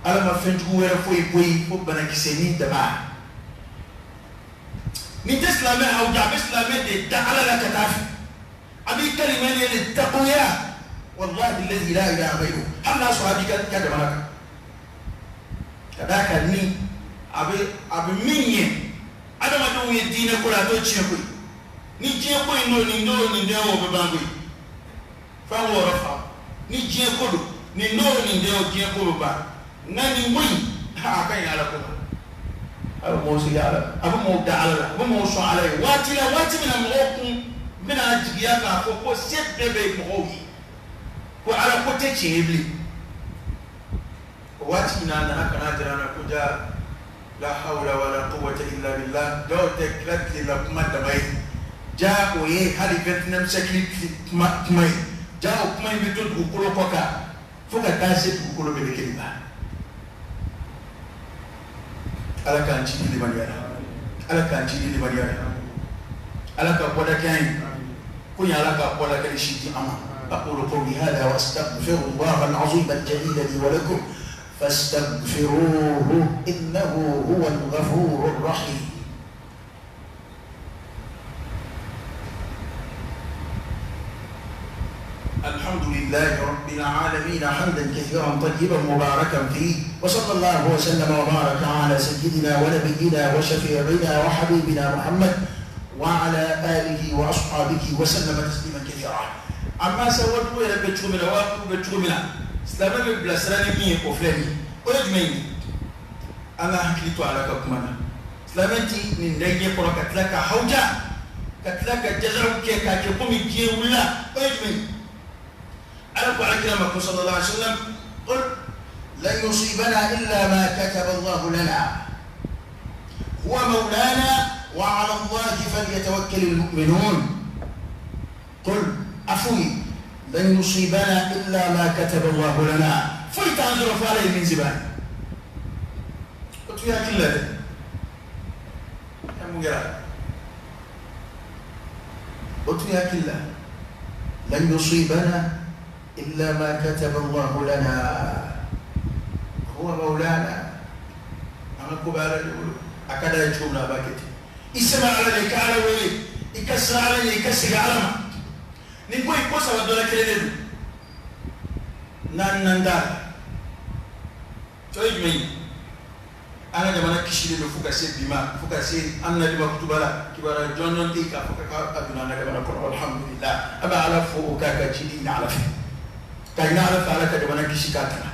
Ala ma fɛn jugu wɛrɛ foyi bɔ yen fo banakisɛnin dama. Nin tɛ silamɛ hawuja, a bɛ silamɛ de da Ala la ka taa fɛ, a b'i kalima ni de takoya, wallahi alladhi la ilaha ghayruhu, hali n'a sɔrɔ a b'i ka jamana kan. Ka d'a kan ni a bɛ min ɲɛ adamadenw ye diinɛ ko la, a t'o tiɲɛ koyi. Ni diɲɛ ko in don, nin don nin den o bɛ ban koyi. F'an k'o yɔrɔ faamu. Ni diɲɛ ko don, nin don nin den o, diɲɛ ko bɛ ban. Nka nin ko in, a ka ɲi Ala ko ma. A bɛ mɔgɔw sigi Ala, a bɛ mɔgɔw da Ala la, a bɛ mɔgɔw sɔn Ala ye. Waati la, waati min na mɔgɔw kun bɛna jigiya k'a fɔ ko se bɛɛ bɛ mɔgɔw ye, ko Ala ko tɛ tiɲɛ ye bilen, o waati min na a nana ka n'a jira an na ko ja la hawla wala quwwata illa billah. Dɔw tɛ kira tile la kuma dama ye, ja o ye hali 29 siècle kuma ye. Ja o kuma in bɛ to dugukolo kɔ kan fo ka taa se dugukolo melekeli ma. Ala k'an ci ni limaniya la, Ala k'an ci ni limaniya la, Ala ka bɔda kɛ an ye ko ɲɛ, Ala ka bɔda kɛ si di an ma. أقول قولي هذا وأستغفر الله العظيم الجليل لي ولكم فاستغفروه إنه هو الغفور الرحيم. الحمد لله رب العالمين حمدا كثيرا طيبا مباركا فيه، وصلى الله وسلم وبارك على سيدنا ونبينا وشفيعنا وحبيبنا محمد وعلى آله وأصحابه وسلم تسليما كثيرا. أما سوى yɛrɛ bɛ cogo min na, waatiw bɛ cogo min na, silamɛ bɛ bilasira ni min ye, o filɛ nin ye. O ye jumɛn ye? An ka hakili to Ala ka kuma na. Silamɛ ti nin da ɲɛ kɔrɔ ka tila ka hawuja, ka tila ka jazaraw kɛ k'a kɛ komi diɲɛ wulila. O ye jumɛn ye? Ala ko Ala kira ma ko sallallahu alaihi wa sallam: قل لن يصيبنا إلا ما كتب الله لنا هو مولانا وعلى الله فليتوكل المؤمنون. قل أفوي لن يصيبنا إلا ما كتب الله لنا، فلتنظر فعليه من زبان. قلت يا كلا قلت يا كلا لن يصيبنا إلا ما كتب الله لنا هو مولانا. أنا كبار أكاد يجومنا باكتي اسمع على لك على ولي يكسر على يكسر على ما نقول يكسر ودولا كلين نان نان toyi jumɛn ye? An ka jamana kisili don fo ka se bi ma, fo ka se an na dima kutuba la, kibaruya jɔnjɔn tɛ yen k'a fɔ k'a donna an ka jamana kɔnɔ. Alhamdulilah, an bɛ Ala fo o k'a ka jidi ɲini Ala fɛ, ka ɲini Ala fɛ Ala ka jamana kisi k'a tanga.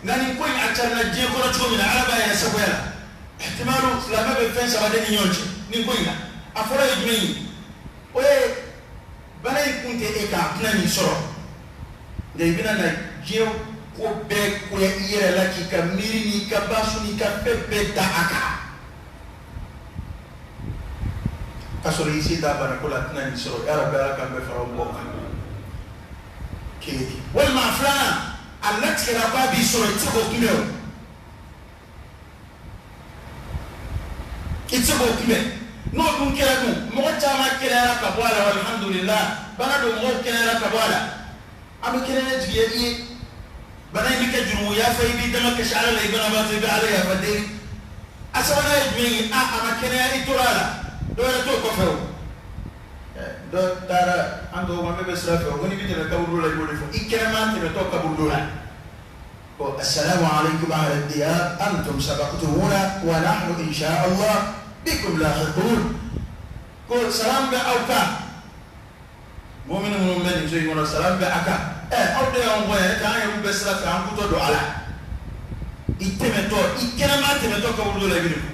Nka nin ko in a carila diɲɛ kɔnɔ cogo min na, Ala b'a yɛrɛ sagoya la. Ihtimalu silamɛ bɛ fɛn saba de ni ɲɔgɔn cɛ nin ko in na. A fɔlɔ ye jumɛn ye? O ye bana in kun tɛ e kan, a tɛna nin sɔrɔ, nka i bɛna na diɲɛ ko bɛɛ koya i yɛrɛ la, k'i ka miiri n'i ka baasu n'i ka fɛn bɛɛ da a kan, k'a sɔrɔ i se t'a banako la, a tɛna nin sɔrɔ. Yarabi, Ala k'an bɛɛ fara o mɔgɔw kan. Kelen walima a filanan, a latigɛra k'a b'i sɔrɔ, i tɛ se k'o kunbɛn. O I tɛ se k'o kunbɛn. N'o dun kɛra dun, mɔgɔ caman kɛnɛyara ka bɔ a la, alhamdulillah. Bana don, mɔgɔw kɛnɛyara ka bɔ a la. An bɛ kɛnɛya jigiya i ye. Bana in bɛ kɛ jurumu yafa, i b'i dama kasi Ala la, i banabaatɔ, i bɛ Ala yafa deli. A sabanan ye jumɛn ye? A ma kɛnɛya, i tora a la, dɔ wɛrɛ t'o kɔfɛ o. Dɔ taara an tɔgɔ ma, bɛɛ bɛ sira fɛ, o ko n'i bɛ tɛmɛ kaburudo la, i b'o de fɔ. I kɛnɛma tɛmɛtɔ kaburudo la. Ko assalamu alaikum ahla diyar, antum sabaqtumuna wa nahnu insha Allah bikum lahiqun. Ko salam bɛ aw kan. Mɔmini minnu bɛ nin so in kɔnɔ, salam bɛ a kan. Aw de y'anw kɔ yan, e t'an yɛrɛ bɛ sira fɛ, an kutɔ don a la. I tɛmɛtɔ, i kɛnɛma tɛmɛtɔ kaburudo la, i bɛ nin fɔ.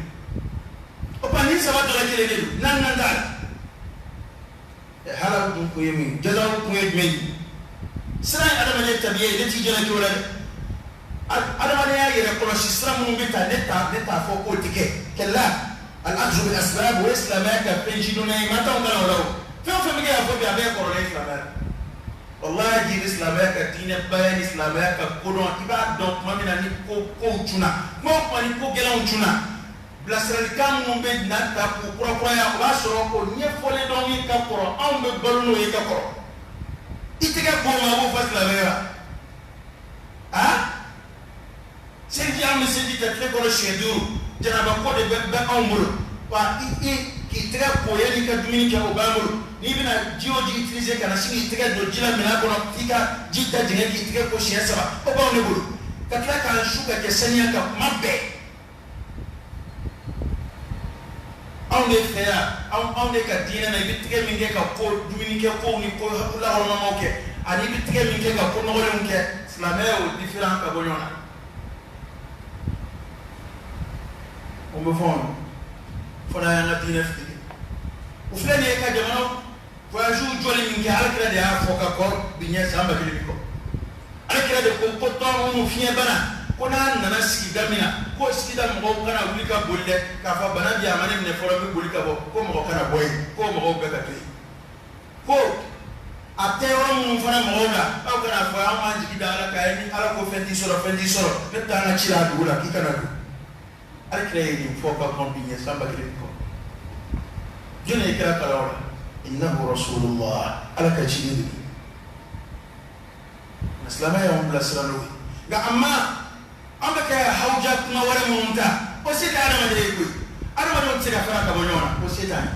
O tuma nin saba dɔ la kelen de don, naaninan t'a la. Halaw dun kun ye mun ye? Jazaw kun ye jumɛn ye? Sira ye adamaden tabiya ye, ne t'i jalaki o la dɛ. Adamadenya yɛrɛ kɔlɔsi sira minnu bɛ ta, ne t'a fɔ k'o tɛ kɛ. Kɛlɛ al-akhdhu bil asbab, o ye silamɛya ka fɛn sidɔnna ye, maa t'anw kalan o la o. Fɛn o fɛn bɛ kɛ yan fɔ bi, a bɛɛ ye kɔrɔlen ye silamɛya la. Walahi, i bɛ silamɛya ka diinɛ baya ni silamɛya ka kodɔn, i b'a dɔn tuma min na ni kow cunna, kuma o kuma ni ko gɛlɛnw cunna, bilasiralikan minnu bɛ na ta k'u kurakuraya, o b'a sɔrɔ o ɲɛfɔlen dɔn ye ka kɔrɔ, anw bɛ balo n'o ye ka kɔrɔ. I tɛgɛ bɔ ma, a b'o fɔ silamɛya la. Seliji, an bɛ seliji ta tile kɔnɔ siɲɛ 5, janaba ko de bɛ anw bolo. Wa i k'i tɛgɛ ko yanni i ka dumuni kɛ, o b'an bolo. N'i bɛna ji o ji utiliser, ka na sin k'i tɛgɛ don ji la minɛn kɔnɔ, f'i ka ji da jɛngɛ k'i tɛgɛ ko siɲɛ 3, o b'anw de bolo. Ka tila k'an su ka kɛ saniya kan kuma bɛɛ. Anw de fɛ yan, anw de ka diinɛ na, i bɛ tɛgɛ min kɛ ka ko dumuni kɛ kow ni ko lahɔrɔmamaw kɛ, ani i bɛ tɛgɛ min kɛ ka ko nɔgɔlenw kɛ, silamɛya y'o différent ka bɔ ɲɔgɔn na. O bɛ fɔ fo n'an y'an ka diinɛ fili. O filɛ nin ye ka jamana voyage jɔli min kɛ, Alakira de y'a fɔ ka kɔrɔ bi ɲɛ san 1000 ni kɔ. Alakira de ko tɔɔrɔ fiɲɛbana, ko n'a nana sigida min na, ko sigida mɔgɔw kana wuli ka boli dɛ, k'a fɔ bana bi a ma ne minɛ fɔlɔ, n bɛ boli ka bɔ, ko mɔgɔ kana bɔ yen, ko mɔgɔw bɛɛ ka to yen. Ko a tɛ yɔrɔ minnu fana mɔgɔw la, aw kana fɔ an b'an jigi da Ala kan, ni Ala ko fɛn t'i sɔrɔ, fɛn t'i sɔrɔ, ne bɛ taa an ka ci la a dugu la, k'i kana don. Alakira ye nin fɔ ka kɔn bi ɲɛ san 1000 ni kɔ. Jɔnni ye kira kalan o la? Innahu rasulullah, Ala ka ciden de don. Silamɛya y'anw bilasira n'o ye. Nka a ma an bɛ ka hawuja kuma wɛrɛ minnu ta, o se tɛ adamaden ye koyi. Adamadenw tɛ se ka fara ka bɔ ɲɔgɔn na, o se t'an ye.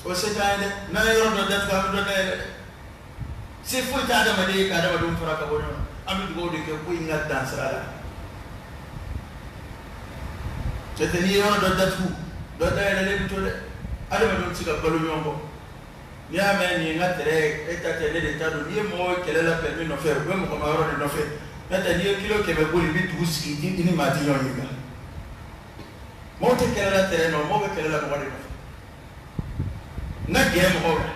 O se t'an ye dɛ. N'an ye yɔrɔ dɔ datugu, an bɛ dɔ dayɛlɛ dɛ. Se foyi tɛ adamaden ye ka adamadenw fara ka bɔ ɲɔgɔn na. An bɛ dugawu de kɛ ko in ka dan sira la. N'o tɛ n'i ye yɔrɔ dɔ datugu, dɔ dayɛlɛlen bɛ to dɛ. Adamadenw tɛ se ka balo ɲɔgɔn kɔ. N'i y'a mɛn nin ye n ka tɛrɛ ye, e ta tɛ, ne de ta don. N'i ye mɔgɔw ye kɛlɛ la permis nɔfɛ, u bɛ mɔgɔ ma yɔrɔ de nɔfɛ. N'o tɛ n'i ye kilo 100 boli, i bɛ dugu sigi, i ni maa tɛ ɲɔgɔn ɲininka. Mɔgɔw tɛ kɛlɛ la tɛrɛ nɔ, mɔgɔw bɛ kɛlɛ la mɔgɔ de nɔfɛ. N ka gɛrɛ mɔgɔw la.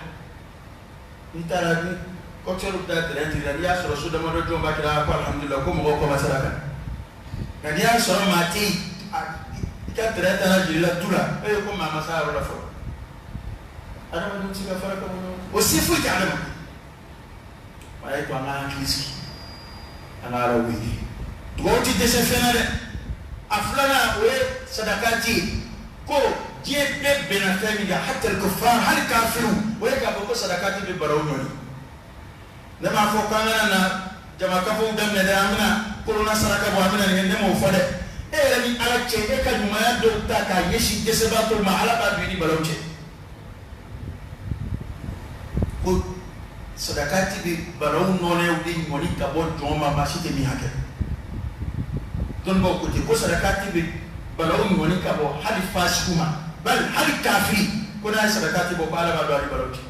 N'i taara ni coxeur bɛ taa tɛrɛn tigi la, n'i y'a sɔrɔ so damadɔ jɔn b'a kɛra, ko alhamdulilah, ko mɔgɔw commencera ka na. Nka n'i y'a sɔrɔ maa tɛ yen, i ka tɛrɛn taara joli la tu la, e ko maa ma s'a yɔrɔ la fɔlɔ. Adamadenw tɛ se ka fara ka bɔ ɲɔgɔn na. O se foyi tɛ adamaden. A ye to an ka hakili sigi, an ka Ala wele. Dugawu tɛ dɛsɛ fɛn na dɛ. A filanan, o ye sadakati ye. Ko diɲɛ bɛɛ bɛnna fɛn min kan, hatta al-kuffar, hali kafiriw, o ye k'a fɔ ko sadakati bɛ balawu ɲɔni. Ne m'a fɔ k'an kana na jamakafow daminɛ dɛ, an bɛna korona saraka bɔ, an bɛna nin kɛ, ne m'o fɔ dɛ. E yɛrɛ ni Ala cɛ, e ka ɲumanya dɔw ta k'a ɲɛsin dɛsɛbaatɔw ma, Ala b'a don i ni balawu cɛ. Ko sadakati bɛ balawu nɔnɛw de ɲɔni ka bɔ jɔn ma, maa si tɛ min hakɛ. Dɔnnibaaw ko ten ko sadakati bɛ balawu ɲɔni ka bɔ hali fasiku ma, bali hali kafiri, ko n'a ye sadakati bɔ, ko Ala b'a don a ni balawu cɛ.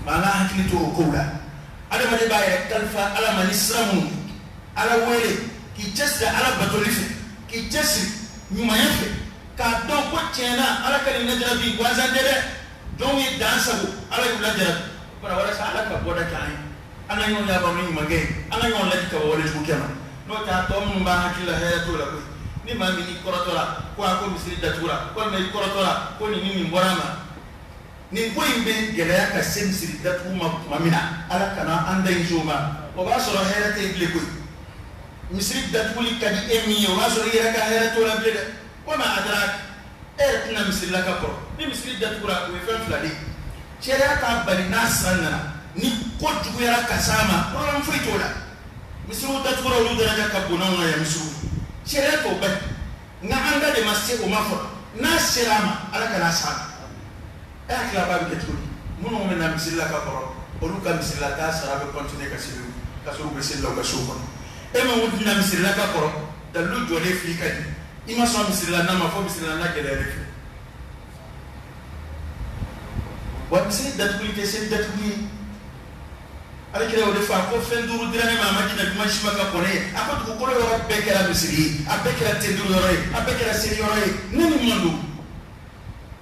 Maa ka hakili to o kow la. Adamaden b'a yɛrɛ kalifa Ala ma ni sira minnu ye, Ala wele, k'i cɛsiri Ala batoli fɛ, k'i cɛsiri ɲumanya fɛ, k'a dɔn ko tiɲɛ na Ala ka nin lajarabi gansan tɛ dɛ. Jɔnw ye dan sago, Ala y'u lajarabi. O fana walasa Ala ka bɔda kɛ an ye, an ka ɲɔgɔn yafa ni ɲumankɛ ye, an ka ɲɔgɔn ladi ka bɔ walejugu kɛ ma. N'o tɛ a tɔ minnu b'an hakili la, hɛrɛ t'o la koyi. Ni maa min kɔrɔtɔra ko a ko misiri datugura, walima i kɔrɔtɔra ko nin ni nin bɔra a ma, nin ko in bɛ gɛlɛya ka se misiri datugu ma tuma min na, Ala kana an da in s'o ma, o b'a sɔrɔ hɛrɛ tɛ yen bilen koyi. Misiri datuguli ka di e min ye o b'a sɔrɔ i yɛrɛ ka hɛrɛ t'o la bilen dɛ. Wa ma adraka, e yɛrɛ tɛna misiri la ka kɔrɔ. Ni misiri datugura o ye fɛn fila de ye. Sariya t'a bali n'a san nana ni ko juguyara ka s'a ma problème foyi t'o la. Misiriw datugura olu daraja ka bon n'anw ka yan misiriw. Sariya t'o bali. Nka an da de ma se o ma fɔlɔ. N'a sera a ma Ala kana s'a ma. E hakili la b'a bɛ kɛ cogo di? Minnu bɛ na misiri la ka kɔrɔ olu ka misiri la taa sara bɛ continuer ka seli ka sɔrɔ u bɛ seli la u ka so kɔnɔ. E min tɛna misiri la ka kɔrɔ dalilu jɔlen fili ka di i ma sɔn misiri la n'a ma fɔ misiri la n'a gɛlɛyalen filɛ. Wa misiri datuguli tɛ seli datuguli ye. Ala kira o de fɔ a ko fɛn duuru dira ne ma a ma jigin juma si ma ka kɔn ne ye. A ko dugukolo yɔrɔ bɛɛ kɛra misiri ye, a bɛɛ kɛra tenduru yɔrɔ ye, a bɛɛ kɛra seli yɔrɔ ye, ne ni man don.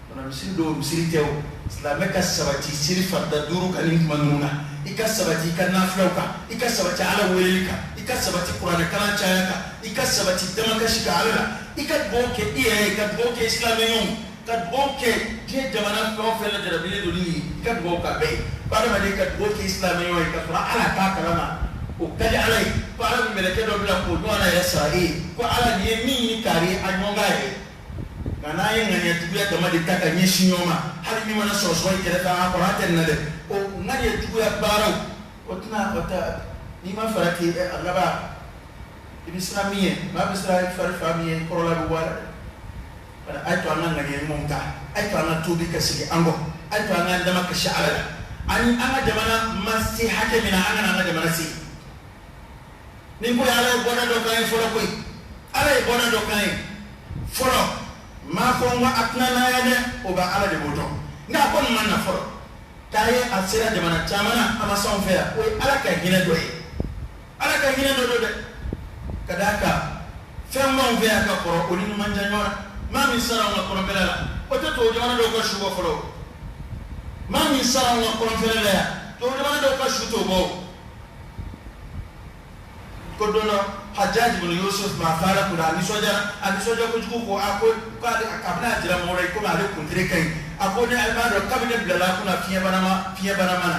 Bana misiri dɔw misiri tɛ o. Silamɛ ka sabati seli farida duuru kan nin tuma ninnu na. I ka sabati i ka nafilaw kan, i ka sabati Ala weleli kan, i ka sabati kuranɛ kalan caya kan, i ka sabati damakasi kan Ala la, i ka dugawu kɛ i yɛrɛ ye, ka dugawu kɛ silamɛɲɔgɔnw, ka dugawu kɛ diɲɛ jamana fɛn o fɛn lajarabilen don ni nin ye, i ka dugawu k'a bɛɛ ye. Ko adamaden ka dugawu kɛ silamɛɲɔgɔn ye ka sɔrɔ Ala t'a kalama, o ka di Ala ye. Ko Ala bɛ mɛlɛkɛ dɔ bila k'o ɲɔgɔnna yɛrɛ sara e ye. Ko Ala nin ye min ɲini k'ari ye a ɲɔgɔn k'a yɛrɛ ye. Nka n'an ye ŋaniya juguya dama de ta ka ɲɛsin ɲɔgɔn ma, hali min mana sɔgɔsɔgɔ i kɛrɛfɛ a kɔrɔ a tɛ nin na dɛ. O ŋaniya juguya baaraw o tɛna o tɛ n'i ma farati a laban i bɛ siran min ye, maa bɛ siran i fari fa min ye, i kɔrɔla bɛ bɔ a la dɛ. Bari a ye to an ka ŋaniya ɲumanw ta, a ye to an ka tuubi ka segin an kɔ, a ye to an k'an dama kasi Ala la, ani an ka jamana ma se hakɛ min na, an kana an ka jamana se. Ni ko ye Ala ye bɔda dɔ k'an ye fɔlɔ koyi, Ala ye bɔda dɔ k'an ye fɔlɔ. Maa fɔ n ko a tɛna na yan dɛ, o bɛ Ala de b'o dɔn. Nka a kɔni ma na fɔlɔ. K'a ye a sera jamana caman na, a ma s'anw fɛ yan, o ye Ala ka hinɛ dɔ ye. Ala ka hinɛ dɔ don dɛ. Ka d'a kan fɛn b'anw fɛ yan ka kɔrɔ, o ni man jan ɲɔgɔn na. Maa min sara anw ka kɔrɔnfɛla la, o tɛ tubabu jamana dɔw ka su bɔ fɔlɔ. Maa min sara anw ka kɔrɔnfɛla la yan, tubabu jamana dɔw ka su t'o bɔ o. Ko don dɔ Hajjaj ibn Yusuf maa fa la kunna a nisɔndiyara, a nisɔndiya kojugu ko a ko k'ale a bɛna jira mɔgɔ la komi ale kuntigi ka ɲi. A ko ne b'a dɔn kabini ne bilala a kunna fiɲɛbana ma na.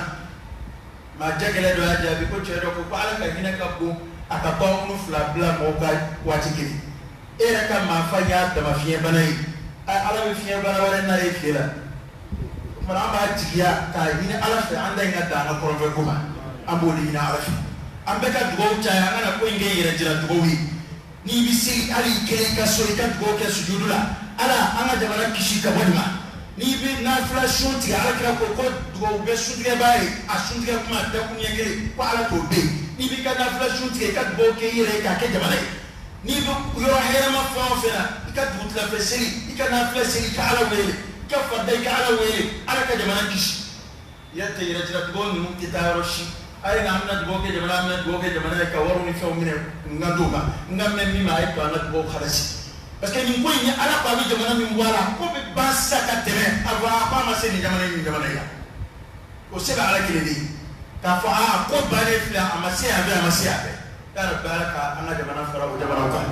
Maa jagɛlɛn dɔ y'a jaabi ko cɛ dɔ ko Ala ka hinɛ ka bon a ka bankuru fila bila mɔgɔw ka waati kelen. E yɛrɛ ka maa fa y'a dama fiɲɛbana ye, Ala bɛ fiɲɛbana wɛrɛ n'a ye tile la. O tuma an b'a jigiya k'a ɲini Ala fɛ an da in ka dan an ka kɔrɔnfɛ ko ma, an b'o de ɲini Ala fɛ. An bɛɛ ka dugawu caya, an kana ko in kɛ yɛrɛ jira dugawu ye. N'i bɛ seli hali i kelen i ka so, i ka dugawu kɛ sujudu la, Ala an ka jamana kisi ka bɔ nin ma. N'i bɛ nafila sun tigɛ, Ala kira ko ko dugawu bɛ suntigɛbaa ye, a suntigɛ kuma dakun ɲɛ kelen ko Ala t'o bɛ yen. N'i b'i ka nafila sun tigɛ, i ka dugawu kɛ i yɛrɛ ye k'a kɛ jamana ye. N'i bɛ yɔrɔ hɛrɛma fɛn o fɛn na, i ka dugutilafɛ seli, i ka nafila seli, i ka Ala wele, i ka farida, i ka Ala wele, Ala ka jamana kisi. Yɛrɛ tɛ yɛrɛ jira dugawu ninnu tɛ taa yɔrɔ si. A ye na an bɛna dugawu kɛ jamana, an bɛna dugawu kɛ jamana ye ka wariw ni fɛnw minɛ n ka d'o ma. N ka mɛn min ma, a ye to an ka dugawu halasi. Parce que nin ko in ni Ala ko a bɛ jamana min bɔ a la, ko bɛ ban sisan ka tɛmɛ a fɔ a ko a ma se nin jamana in nin jamana in la. O se bɛ Ala kelen de ye. K'a fɔ aa ko bannen filɛ, a ma se yan fɛ, a ma se yan fɛ. Ya Rabbi Ala ka an ka jamana fara o jamanaw kan.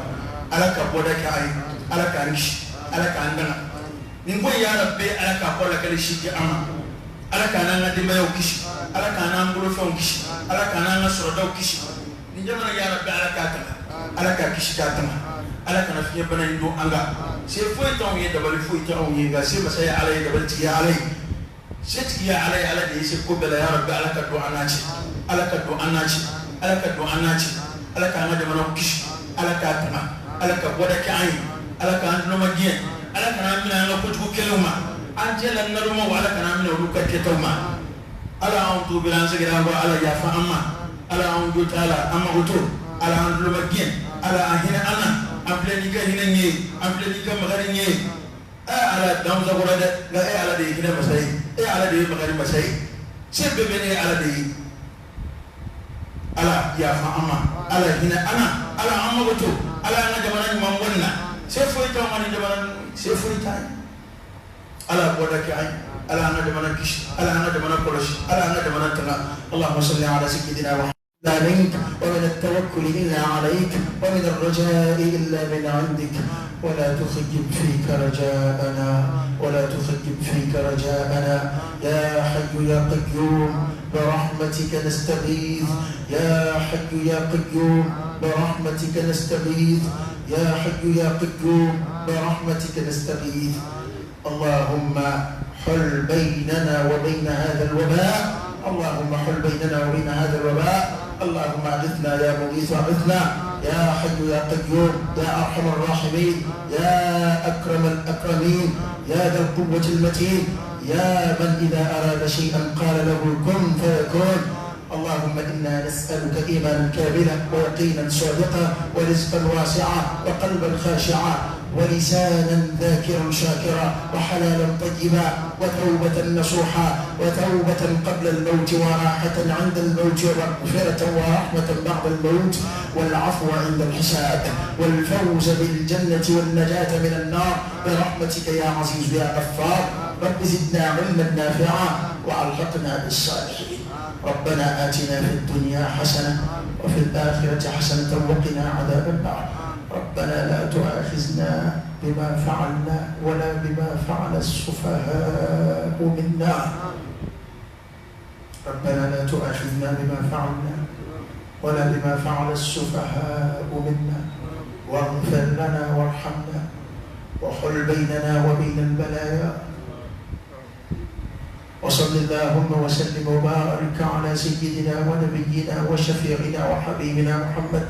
Ala ka bɔda kɛ an ye. Ala k'an kisi. Ala k'an tanga. Nin ko in ya Rabbi Ala k'a kɔ lakali si di an ma. Ala k'an n'an ka denbayaw kisi. Ala k'an n'an bolofɛnw kisi. Ala k'an n'an ka sɔrɔdaw kisi. Nin jamana ya Rabbi Ala k'a tanga. Ala k'a kisi k'a tanga. Ala kana fiɲɛ bana in don an kan. Se foyi t'anw ye, dabali foyi t'anw ye, nka se masa ye Ala ye, dabalitigi ye Ala ye. Setigi ye Ala ye, Ala de ye se ko bɛɛ la. Ya Rabbi Ala ka don an n'a cɛ. Ala ka don an n'a cɛ. Ala ka don an n'a cɛ. Ala k'an ka jamanaw kisi. Ala k'a tanga. Ala ka bɔda kɛ an ye. Ala k'an tuloma gɛn. Ala kana an minɛ an ka kojugu kɛlenw ma. An cɛ la nalomaw, Ala kana an minɛ olu ka kɛtaw ma. Ala anw tuubira, an seginna an kɔ, Ala yafa an ma. Ala anw jo t'a la, an mago t'o. Ala an tuloma gɛn. Ala an hinɛ an na. An filɛ n'i ka hinɛ ye, an filɛ n'i ka makari ye. Ala dan sakɔrɔ dɛ, nka e Ala de ye hinɛ masa ye, e Ala de ye makari masa ye. Se bɛɛ bɛ ne ye Ala de ye. Ala yafa an ma, Ala hinɛ an na, Ala an mago to, Ala an ka jamana ɲuman bɔ nin na. Se foyi t'anw ka nin jamana ninnu, se foyi t'an ye. Ala bɔda kɛ an ye, Ala an ka jamana kisi, Ala an ka jamana kɔlɔsi, Ala an ka jamana tanga. Allahumma salli ala sayyidina Muhammad. منك ومن التوكل إلا عليك ومن الرجاء إلا من عندك ولا تخيب فيك رجاءنا ولا تخيب فيك رجاءنا يا حي يا قيوم برحمتك نستغيث، يا حي يا قيوم برحمتك نستغيث، يا حي يا قيوم برحمتك نستغيث. اللهم حل بيننا وبين هذا الوباء، اللهم حل بيننا وبين هذا الوباء، اللهم أغثنا يا مغيث أغثنا، يا حي يا قيوم يا أرحم الراحمين، يا أكرم الأكرمين، يا ذا القوة المتين، يا من إذا أراد شيئا قال له كن فيكون. اللهم إنا نسألك إيمانا كاملا ويقينا صادقا ورزقا واسعا وقلبا خاشعا ولسانا ذاكرا شاكرا وحلالا طيبا وتوبة نصوحا وتوبة قبل الموت وراحة عند الموت ومغفرة ورحمة بعد الموت والعفو عند الحساب والفوز بالجنة والنجاة من النار برحمتك يا عزيز يا غفار. رب زدنا علما نافعا وألحقنا بالصالحين. ربنا آتنا في الدنيا حسنة وفي الآخرة حسنة وقنا عذاب النار. ربنا لا تؤاخذنا بما فعلنا ولا بما فعل السفهاء منا. ربنا لا تؤاخذنا بما فعلنا ولا بما فعل السفهاء منا، واغفر لنا وارحمنا وحل بيننا وبين البلايا. وصل اللهم وسلم وبارك على سيدنا ونبينا وشفيعنا وحبيبنا محمد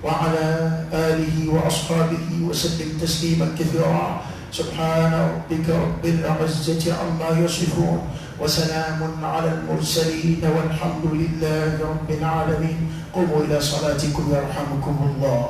وعلى آله وأصحابه وسلم تسليما كثيرا. سبحان ربك رب العزة عما يصفون وسلام على المرسلين والحمد لله رب العالمين. قوموا إلى صلاتكم يرحمكم الله.